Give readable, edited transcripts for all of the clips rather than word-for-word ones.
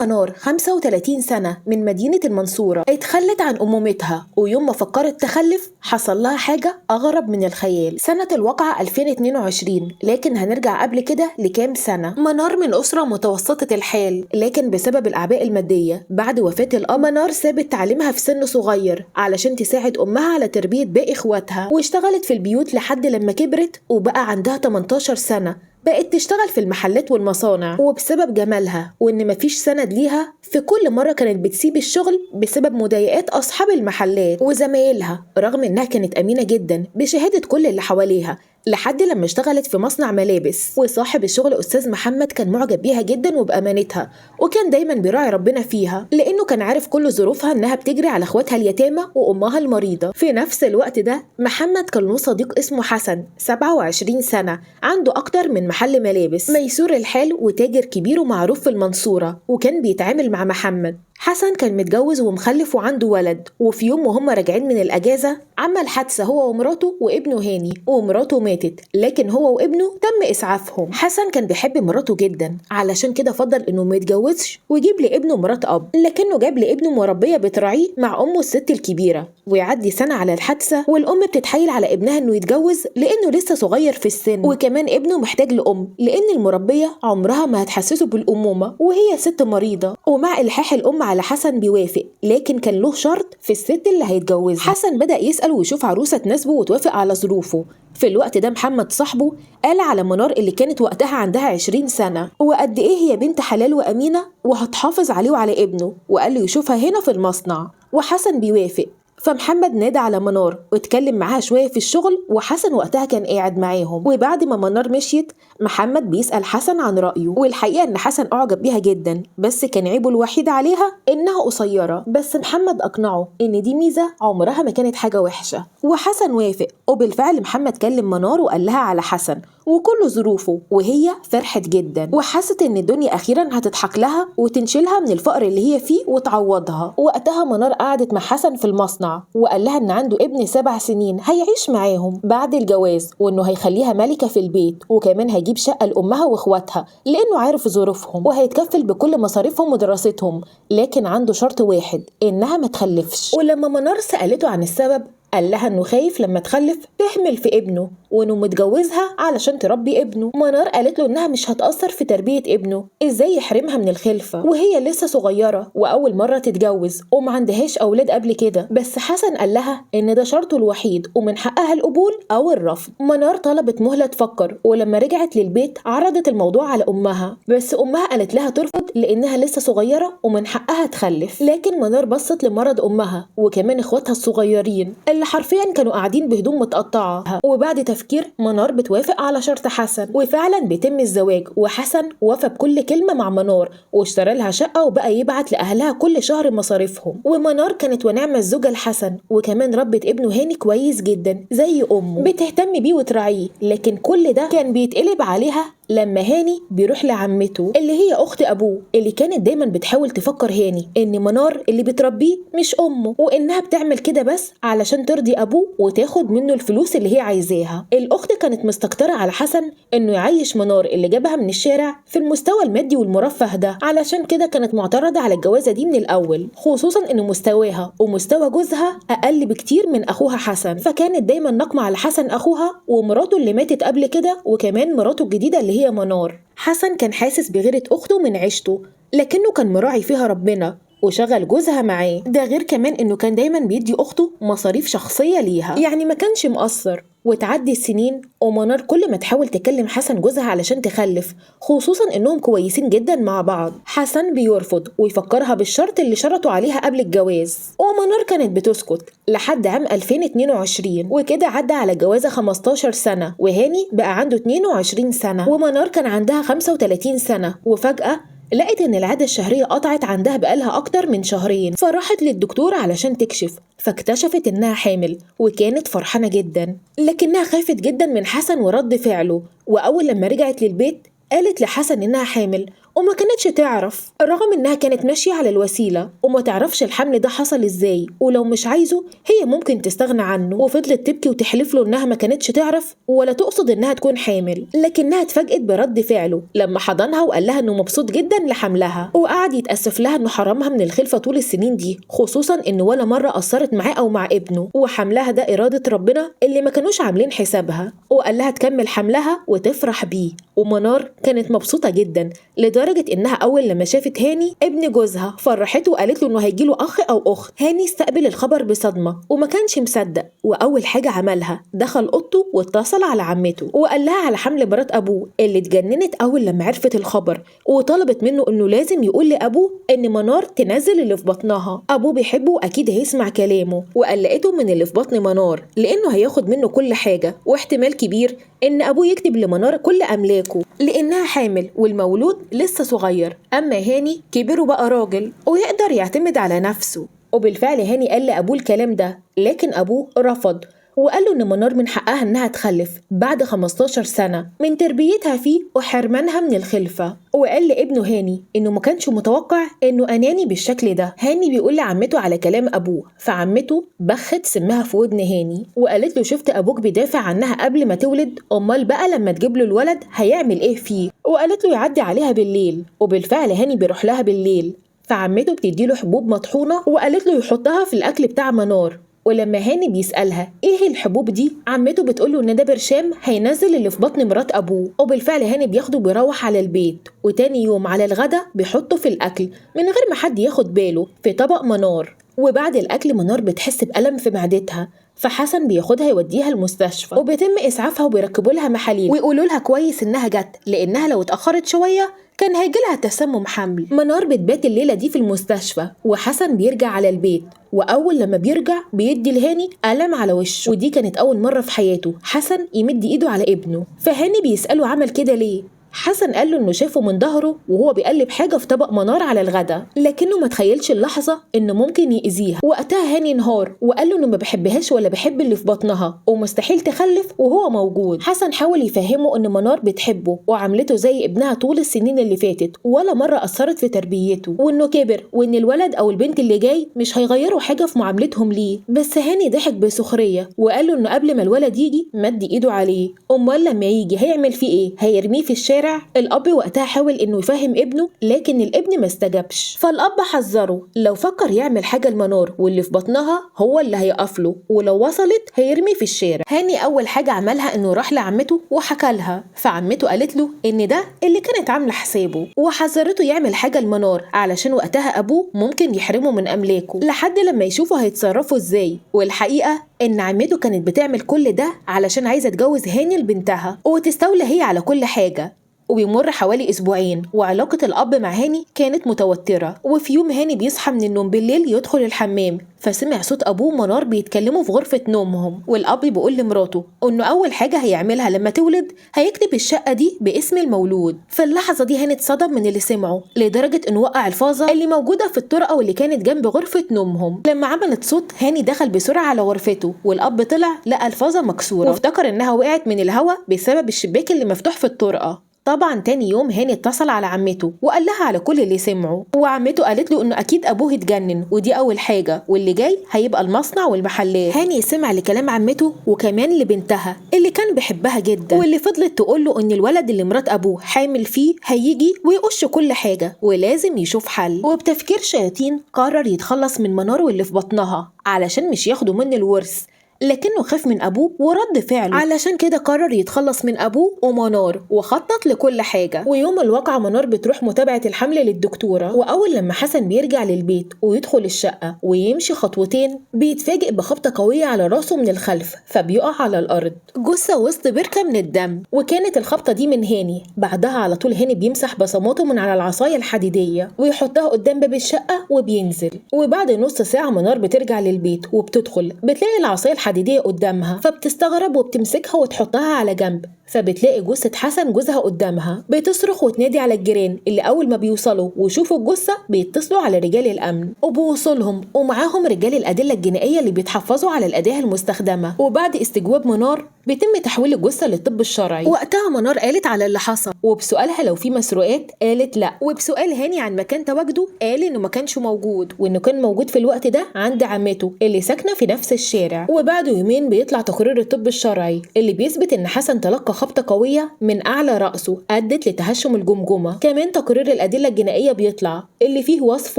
منار 35 سنة من مدينة المنصورة اتخلت عن أمومتها، ويوم ما فكرت تخلف حصل لها حاجة أغرب من الخيال. سنة الواقعة 2022، لكن هنرجع قبل كده لكام سنة. منار من أسرة متوسطة الحال، لكن بسبب الأعباء المادية بعد وفاة الأب منار سابت تعليمها في سن صغير علشان تساعد أمها على تربية باقي إخواتها، واشتغلت في البيوت لحد لما كبرت وبقى عندها 18 سنة. بقت تشتغل في المحلات والمصانع، وبسبب جمالها وإن مفيش سند ليها في كل مرة كانت بتسيب الشغل بسبب مضايقات أصحاب المحلات وزمايلها، رغم إنها كانت أمينة جدا بشهادة كل اللي حواليها، لحد لما اشتغلت في مصنع ملابس. وصاحب الشغل أستاذ محمد كان معجب بيها جدا وبأمانتها، وكان دايما بيراعي ربنا فيها لأنه كان عارف كل ظروفها إنها بتجري على اخواتها اليتامى وأمها المريضة. في نفس الوقت ده محمد كان له صديق اسمه حسن، 27 سنة، عنده أكتر من محل ملابس، ميسور الحال وتاجر كبير ومعروف في المنصورة، وكان بيتعامل مع محمد. حسن كان متجوز ومخلف وعنده ولد، وفي يوم وهم راجعين من الأجازة عمل حادثة هو ومراته وابنه هاني، ومراته ماتت، لكن هو وابنه تم إسعافهم. حسن كان بيحب مراته جدا، علشان كده فضل إنه ما يتجوزش ويجيب لابنه مرات أب، لكنه جاب لابنه مربية بتراعيه مع أمه الست الكبيرة. ويعدي سنة على الحادثة والأم بتتحايل على ابنها إنه يتجوز لأنه لسه صغير في السن، وكمان ابنه محتاج لأم لأن المربية عمرها ما هتحسسه بالأمومة وهي ست مريضة. ومع إلحاح الأم على حسن بيوافق، لكن كان له شرط في الست اللي هيتجوزها. حسن بدأ يسأل ويشوف عروسة تناسبه وتوافق على ظروفه. في الوقت ده محمد صاحبه قال على منار اللي كانت وقتها عندها 20 سنة وقد ايه هي بنت حلال وأمينة وهتحافظ عليه وعلى ابنه، وقال له يشوفها هنا في المصنع، وحسن بيوافق. فمحمد نادى على منار واتكلم معاها شوية في الشغل، وحسن وقتها كان قاعد معاهم. وبعد ما منار مشيت محمد بيسأل حسن عن رأيه، والحقيقة ان حسن اعجب بيها جدا، بس كان عيبه الوحيد عليها انها قصيرة، بس محمد اقنعه ان دي ميزة عمرها ما كانت حاجة وحشة، وحسن وافق. وبالفعل محمد كلم منار وقال لها على حسن وكل ظروفه، وهي فرحت جدا وحست ان الدنيا اخيرا هتضحك لها وتنشلها من الفقر اللي هي فيه وتعوضها. وقتها منار قعدت مع حسن في المصنع وقال لها ان عنده ابن 7 سنين هيعيش معاهم بعد الجواز، وانه هيخليها ملكة في البيت، وكمان هيجيب شقة لامها واخواتها لانه عارف ظروفهم، وهيتكفل بكل مصاريفهم ودراستهم، لكن عنده شرط واحد انها ما تخلفش. ولما منار سألته عن السبب قال لها انه خايف لما تخلف تهمل في ابنه، وانه متجوزها علشان تربي ابنه. منار قالت له انها مش هتأثر في تربية ابنه، ازاي يحرمها من الخلفة وهي لسه صغيرة واول مرة تتجوز وما عندهاش اولاد قبل كده. بس حسن قال لها ان ده شرطه الوحيد ومن حقها القبول او الرفض. منار طلبت مهلة تفكر، ولما رجعت للبيت عرضت الموضوع على امها، بس امها قالت لها ترفض لانها لسه صغيرة ومن حقها تخلف. لكن منار بصت لمرض امها وكمان اخواتها الصغيرين اللي حرفيا كانوا قاعدين بهدوم متقطعه، وبعد تفكير منار بتوافق على شرط حسن، وفعلا بيتم الزواج. وحسن وفى بكل كلمه مع منار واشترى لها شقه وبقى يبعت لاهلها كل شهر مصاريفهم. ومنار كانت ونعمه الزوجه لحسن، وكمان ربت ابنه هاني كويس جدا زي امه، بتهتم بيه وتراعيه. لكن كل ده كان بيتقلب عليها لما هاني بيروح لعمته اللي هي اخت ابوه، اللي كانت دايما بتحاول تفكر هاني ان منار اللي بتربيه مش امه، وانها بتعمل كده بس علشان ترضي ابوه وتاخد منه الفلوس اللي هي عايزاها. الاخت كانت مستكتره على حسن انه يعيش منار اللي جابها من الشارع في المستوى المادي والمرفه ده، علشان كده كانت معترضه على الجوازه دي من الاول، خصوصا ان مستواها ومستوى جوزها اقل بكتير من اخوها حسن. فكانت دايما ناقمه على حسن اخوها ومراته اللي ماتت قبل كده، وكمان مراته الجديده اللي هي منار. حسن كان حاسس بغيرة أخته من عيشته، لكنه كان مراعي فيها ربنا وشغل جوزها معاه، ده غير كمان انه كان دايما بيدي اخته مصاريف شخصية ليها، يعني ما كانش مقصر. وتعدي السنين ومنار كل ما تحاول تكلم حسن جوزها علشان تخلف، خصوصا انهم كويسين جدا مع بعض، حسن بيرفض ويفكرها بالشرط اللي شرطوا عليها قبل الجواز، ومنار كانت بتسكت لحد عام 2022. وكده عدى على الجوازة 15 سنة، وهاني بقى عنده 22 سنة، ومنار كان عندها 35 سنة. وفجأة لقت ان العادة الشهرية قطعت عندها بقالها اكتر من شهرين، فراحت للدكتور علشان تكشف، فاكتشفت انها حامل، وكانت فرحانة جدا، لكنها خافت جدا من حسن ورد فعله. واول لما رجعت للبيت قالت لحسن انها حامل، وما كانتش تعرف، رغم انها كانت ماشية على الوسيلة وما تعرفش الحمل ده حصل ازاي، ولو مش عايزه هي ممكن تستغنى عنه. وفضلت تبكي وتحلف له انها ما كانتش تعرف ولا تقصد انها تكون حامل، لكنها اتفاجئت برد فعله لما حضنها وقال لها انه مبسوط جدا لحملها، وقعد يتأسف لها انه حرمها من الخلفة طول السنين دي، خصوصا انه ولا مرة قصرت معاه او مع ابنه، وحملها ده إرادة ربنا اللي ما كانوش عاملين حسابها، وقال لها تكمل حملها وتفرح بيه. ومنار كانت مبسوطة جدا لدرجة انها اول لما شافت هاني ابن جوزها فرحته وقالت له انه هيجيله اخ او اخت. هاني استقبل الخبر بصدمة وما كانش مصدق، واول حاجة عملها دخل اوضته واتصل على عمته وقال لها على حمل مرات ابوه اللي اتجننت اول لما عرفت الخبر، وطلبت منه انه لازم يقول لابوه ان منار تنزل اللي في بطنها، ابوه بيحبه واكيد هيسمع كلامه، وقلقته من اللي في بطن منار لانه هياخد منه كل حاجة، واحتمال كبير ان ابوه يكتب لمنار كل املاكه لانها حامل والمولود لسه صغير، اما هاني كبر وبقى راجل ويقدر يعتمد على نفسه. وبالفعل هاني قال لابوه الكلام ده، لكن ابوه رفض وقال له ان منار من حقها انها تخلف بعد 15 سنة من تربيتها فيه وحرمانها من الخلفة. وقال لابنه هاني انه ما كانش متوقع انه اناني بالشكل ده. هاني بيقول لعمته على كلام ابوه، فعمته بخت سمها في ودن هاني وقالت له شفت ابوك بيدافع عنها قبل ما تولد، امال بقى لما تجيب له الولد هيعمل ايه فيه؟ وقالت له يعدي عليها بالليل، وبالفعل هاني بيروح لها بالليل، فعمته بتديله حبوب مطحونه وقالت له يحطها في الاكل بتاع منار. ولما هاني بيسألها ايه الحبوب دي، عمته بتقوله ان ده برشام هينزل اللي في بطن مرات ابوه. وبالفعل هاني بياخده بيروح على البيت، وتاني يوم على الغدا بيحطه في الاكل من غير ما حد ياخد باله في طبق منار. وبعد الاكل منار بتحس بألم في معدتها، فحسن بياخدها يوديها المستشفى، وبيتم اسعافها وبيركبوا لها محاليل ويقولوا لها كويس انها جت لانها لو اتاخرت شوية كان هيجيلها تسمم حمل. منار بتبات الليلة دي في المستشفى، وحسن بيرجع على البيت، واول لما بيرجع بيدي لهاني قلم على وشه، ودي كانت اول مرة في حياته حسن يمد ايده على ابنه. فهاني بيساله عمل كده ليه؟ حسن قال له انه شافه من ظهره وهو بيقلب حاجة في طبق منار على الغدا، لكنه ما تخيلش اللحظة انه ممكن يأذيها. وقتها هاني انهار وقال له انه ما بحبهاش ولا بحب اللي في بطنها ومستحيل تخلف وهو موجود. حسن حاول يفهمه ان منار بتحبه وعملته زي ابنها طول السنين اللي فاتت ولا مرة اثرت في تربيته، وانه كبر وان الولد او البنت اللي جاي مش هيغيروا حاجة في معاملتهم ليه. بس هاني ضحك بسخريه وقال له انه قبل ما الولد يجي مد ايده عليه، امال لما يجي هيعمل فيه ايه؟ هيرميه في الشارع؟ الاب وقتها حاول انه يفهم ابنه لكن الابن ما استجابش، فالاب حذره لو فكر يعمل حاجة لمنار واللي في بطنها هو اللي هيقف له، ولو وصلت هيرميه في الشارع. هاني اول حاجة عملها انه راح لعمته وحكى لها، فعمته قالت له ان ده اللي كانت عامله حسابه، وحذرته يعمل حاجة لمنار علشان وقتها ابوه ممكن يحرمه من املاكه لحد لما يشوفوا هيتصرفوا ازاي. والحقيقة ان عمته كانت بتعمل كل ده علشان عايزه تجوز هاني لبنتها وتستولى هي على كل حاجة. وبيمر حوالي اسبوعين وعلاقة الاب مع هاني كانت متوترة. وفي يوم هاني بيصحى من النوم بالليل يدخل الحمام، فسمع صوت ابوه منار بيتكلموا في غرفة نومهم، والاب بيقول لمراته انه اول حاجة هيعملها لما تولد هيكتب الشقة دي باسم المولود. في اللحظة دي هاني اتصدم من اللي سمعه لدرجة انه وقع الفازة اللي موجودة في الطرقة واللي كانت جنب غرفة نومهم. لما عملت صوت هاني دخل بسرعة على غرفته، والاب طلع لقى الفازة مكسورة وافتكر انها وقعت من الهواء بسبب الشباك اللي مفتوح في الطرقة. طبعا تاني يوم هاني اتصل على عمته وقال لها على كل اللي سمعه، وعمته قالت له انه اكيد ابوه اتجنن ودي اول حاجة، واللي جاي هيبقى المصنع والمحلات. هاني سمع لكلام عمته وكمان لبنتها اللي كان بيحبها جدا، واللي فضلت تقول له ان الولد اللي مرات ابوه حامل فيه هيجي ويقش كل حاجة ولازم يشوف حل. وبتفكير شياطين قرر يتخلص من منار واللي في بطنها علشان مش ياخدوا منه الورث، لكنه خاف من أبوه ورد فعله، علشان كده قرر يتخلص من أبوه ومنار وخطط لكل حاجة. ويوم الواقعة منار بتروح متابعة الحمل للدكتورة، وأول لما حسن بيرجع للبيت ويدخل الشقة ويمشي خطوتين بيتفاجئ بخبطة قوية على راسه من الخلف فبيقع على الأرض جثة وسط بركة من الدم، وكانت الخبطة دي من هاني. بعدها على طول هاني بيمسح بصماته من على العصاية الحديدية ويحطها قدام باب الشقة وبينزل. وبعد نص ساعة منار بترجع للبيت وبتدخل بتلاقي العصاية الحديدية قدامها، فبتستغرب وبتمسكها وتحطها على جنب. فبتلاقي جثة حسن جوزها قدامها، بتصرخ وتنادي على الجيران اللي أول ما بيوصلوا ويشوفوا الجثة بيتصلوا على رجال الأمن، وبوصولهم ومعاهم رجال الأدلة الجنائية اللي بيتحفظوا على الأداة المستخدمة. وبعد استجواب منار بيتم تحويل الجثة للطب الشرعي. وقتها منار قالت على اللي حصل، وبسؤالها لو في مسروقات قالت لا، وبسؤال هاني عن مكان تواجده قال انه ما كانش موجود، وانه كان موجود في الوقت ده عند عمته اللي ساكنة في نفس الشارع. وبعد يومين بيطلع تقرير الطب الشرعي اللي بيثبت ان حسن تلقى خبطه قوية من اعلى راسه ادت لتهشم الجمجمة. كمان تقرير الادلة الجنائية بيطلع اللي فيه وصف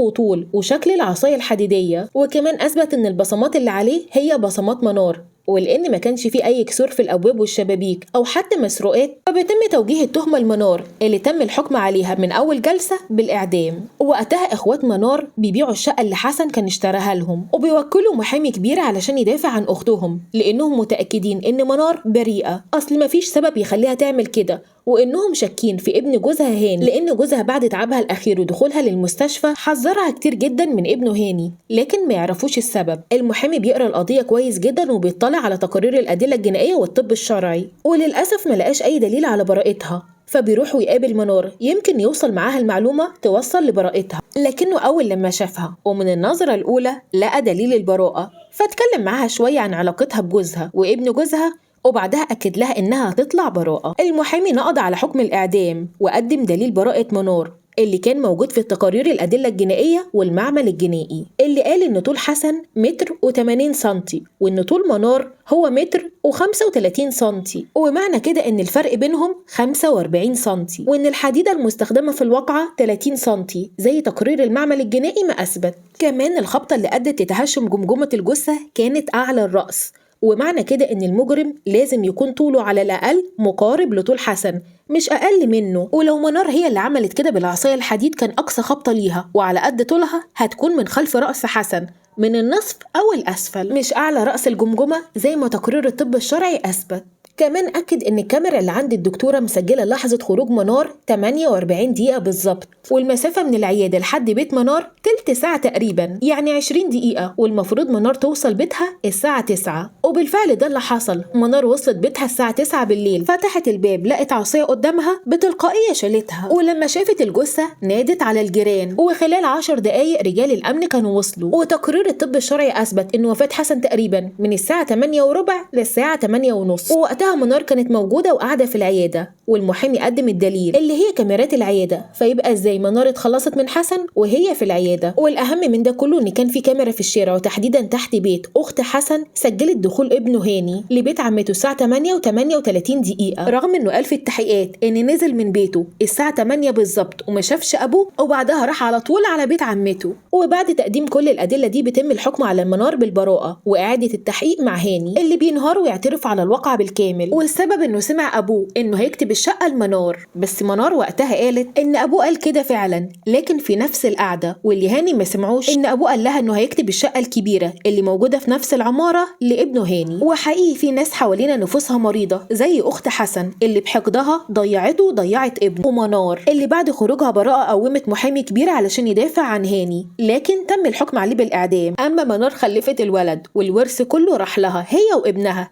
وطول وشكل العصاية الحديدية، وكمان اثبت ان البصمات اللي عليه هي بصمات منار، ولان ما كانش فيه اي كسور في الابواب والشبابيك او حتى مسروقات، فبيتم توجيه التهمة لمنار اللي تم الحكم عليها من اول جلسه بالاعدام. وقتها اخوات منار بيبيعوا الشقة اللي حسن كان اشتراها لهم، وبيوكلوا محامي كبير علشان يدافع عن اختهم، لانهم متاكدين ان منار بريئة، اصل ما فيش سبب يخليها تعمل كده، وانهم شاكين في ابن جوزها هاني، لان جوزها بعد تعبها الاخير ودخولها للمستشفى حذرها كتير جدا من ابنه هاني، لكن ما يعرفوش السبب. المحامي بيقرا القضية كويس جدا وبيطلع على تقارير الادلة الجنائية والطب الشرعي، وللاسف ما لقاش اي دليل على براءتها، فبيروح ويقابل منار يمكن يوصل معاها المعلومة توصل لبراءتها، لكنه اول لما شافها ومن النظرة الاولى لقى دليل البراءة، فاتكلم معاها شوية عن علاقتها بجوزها وابن جوزها، وبعدها أكد لها إنها هتطلع براءة. المحامي نقض على حكم الإعدام وقدم دليل براءة منار اللي كان موجود في التقارير الأدلة الجنائية والمعمل الجنائي، اللي قال إن طول حسن 1.80 متر وإن طول منار هو 1.35 متر، ومعنى كده إن الفرق بينهم 45 سنتي، وإن الحديدة المستخدمة في الواقعة 30 سنتي زي تقرير المعمل الجنائي ما أثبت. كمان الخبطة اللي أدت لتهشم جمجمة الجثة كانت أعلى الرأس، ومعنى كده إن المجرم لازم يكون طوله على الأقل مقارب لطول حسن مش أقل منه، ولو منار هي اللي عملت كده بالعصاية الحديد كان أقصى خبطة ليها وعلى قد طولها هتكون من خلف رأس حسن من النصف أو الأسفل، مش أعلى رأس الجمجمة زي ما تقرير الطب الشرعي أثبت. كمان أكد إن الكاميرا اللي عند الدكتورة مسجلة لحظة خروج منار 48 دقيقة بالظبط، والمسافة من العيادة لحد بيت منار تلت ساعة تقريبا، يعني 20 دقيقة، والمفروض منار توصل بيتها الساعة 9، وبالفعل ده اللي حصل. منار وصلت بيتها الساعة 9 بالليل، فتحت الباب لقت عصاية قدامها بتلقائية شالتها، ولما شافت الجثة نادت على الجيران، وخلال 10 دقايق رجال الأمن كانوا وصلوا. وتقرير الطب الشرعي أثبت إن وفاة حسن تقريبا من الساعة 8:15 للساعة 8:30، ووقتها منار كانت موجودة وقاعدة في العيادة، والمحامي قدم الدليل اللي هي كاميرات العيادة، فيبقى ازاي منار اتخلصت من حسن وهي في العيادة؟ والأهم من ده كله إن كان في كاميرا في الشارع وتحديدا تحت بيت أخت حسن سجلت دخول ابنه هاني لبيت عمته الساعة 8:38، رغم إنه قال في التحقيقات إن نزل من بيته الساعة 8 بالظبط وما شافش أبوه، وبعدها راح على طول على بيت عمته. وبعد تقديم كل الأدلة دي بيتم الحكم على منار بالبراءة وإعادة التحقيق مع هاني اللي بينهار ويعترف على الواقعة بالكامل، والسبب انه سمع ابوه انه هيكتب الشقة لمنار، بس منار وقتها قالت ان ابوه قال كده فعلا، لكن في نفس القعدة، واللي هاني ما سمعوش ان ابوه قال لها انه هيكتب الشقة الكبيرة اللي موجودة في نفس العمارة لابنه هاني. وحقيقي في ناس حوالينا نفوسها مريضه زي اخت حسن اللي بحقدها ضيعته وضيعت ابنه، ومنار اللي بعد خروجها براءه قومت محامي كبير علشان يدافع عن هاني، لكن تم الحكم عليه بالاعدام. اما منار خلفت الولد والورث كله راح لها هي وابنها.